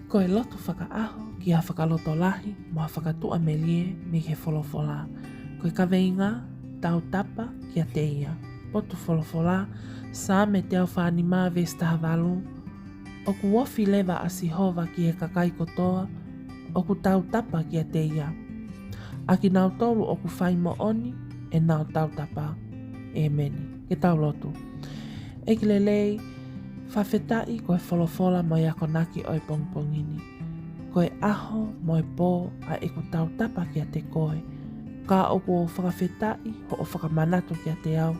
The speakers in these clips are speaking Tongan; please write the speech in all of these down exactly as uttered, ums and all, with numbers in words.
Ko e lotu fakaʻaho ki ha fakalotolahi mo ha fakatuʻamelie mei he folofola. Ko e kaveinga, tautapa kiate ia. Potu folofola, Saame teau fā nima veesi taha valu. ʻOku ofi leva ʻa Sihova ki he kakai kotoa ʻoku tautapa kiate ia, ʻa kinautolu ʻoku fai moʻoni ʻenau tautapa. ʻEmeni. Ke tau lotu. ʻEiki lelei, fakafetaʻi ko e folofola mo e akonaki ʻo e pongipongi ni. Ko e ʻaho mo e pō ʻa ʻeku tautapa kiate koe, ka ʻoku ou fakafetaʻi hoʻo fakamanatu kiate au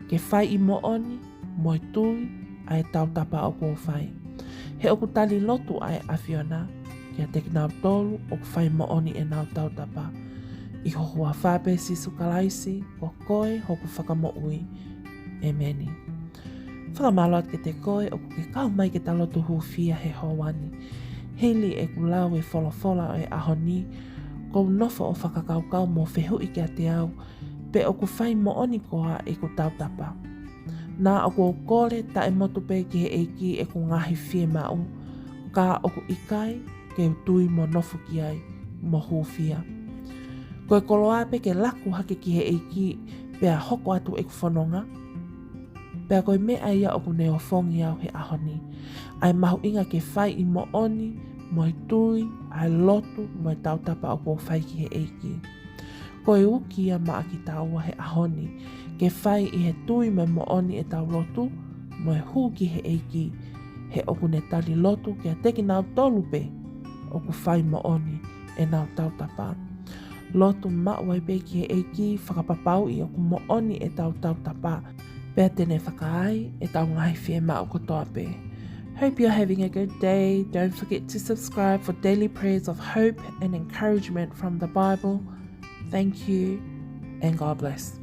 ke fai ʻi moʻoni mo e tui ʻa e tautapa ʻoku ou fai. He ʻoku tali lotu ʻa e ʻAfiona kiate kinautolu ʻoku fai moʻoni ʻenau tautapa. ʻI ho huafa pē, Sīsū Kalaisi, ko koe hoku Fakamoʻui. ʻEmeni. Fakamālō atu kiate koe ʻoku ke kau mai ke ta lotu hūfia he houa ni. Hili ʻeku lau e folofola ʻo e ʻaho ni, ʻoku ou nofo ʻo fakakaukau mo fehuʻi kiate au pe ʻoku fai moʻoni koā ʻeku tautapa. Naʻa ʻoku ou kole taʻemotu pē ki he ʻEiki ʻeku ngaahi fiemaʻu, ka ʻoku ʻikai ke u tui mo nofo ki ai mo hūfia. Ko e koloa pē ke laku hake ki he ʻEiki pea hoko atu ʻeku fononga. Pea ko e meʻa ia ʻoku ne ofongi au he ʻaho ni, ʻa e mahuʻinga ke fai ʻi moʻoni mo e tui ʻa e lotu mo e tautapa ʻoku ou fai ki he ʻEiki. Ko e uki ia maʻa kitaua he ʻaho ni, ke fai ʻi he tui mo e moʻoni ʻetau lotu mo e hū ki he ʻEiki, he ʻoku ne tali lotu kiate kinautolu pē ʻoku fai moʻoni ʻenau tautapa. Lotu maʻu ai pē ki he ʻEiki, fakapapauʻi ʻoku moʻoni ʻetau tautapa, pea te ne fakaai ʻetau ngaahi fiemaʻu kotoa pē. Hope you're having a good day. Don't forget to subscribe for daily prayers of hope and encouragement from the Bible. Thank you and God bless.